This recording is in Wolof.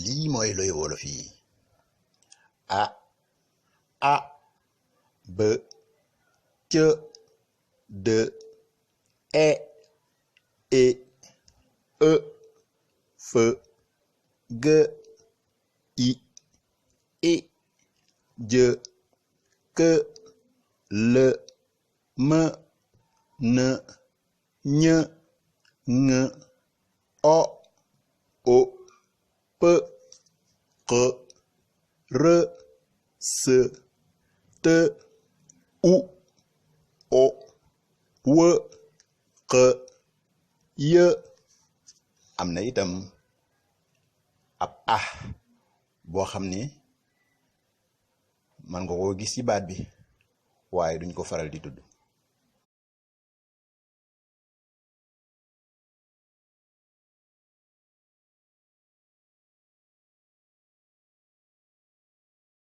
lii mooy looy wolof yi a a b c d e e f g i j k l m n ñ ŋ o p q r s t u w q y. am na itam ab boo xam ni man nga koo gis ci baat bi waaye duñ ko faral di tudd.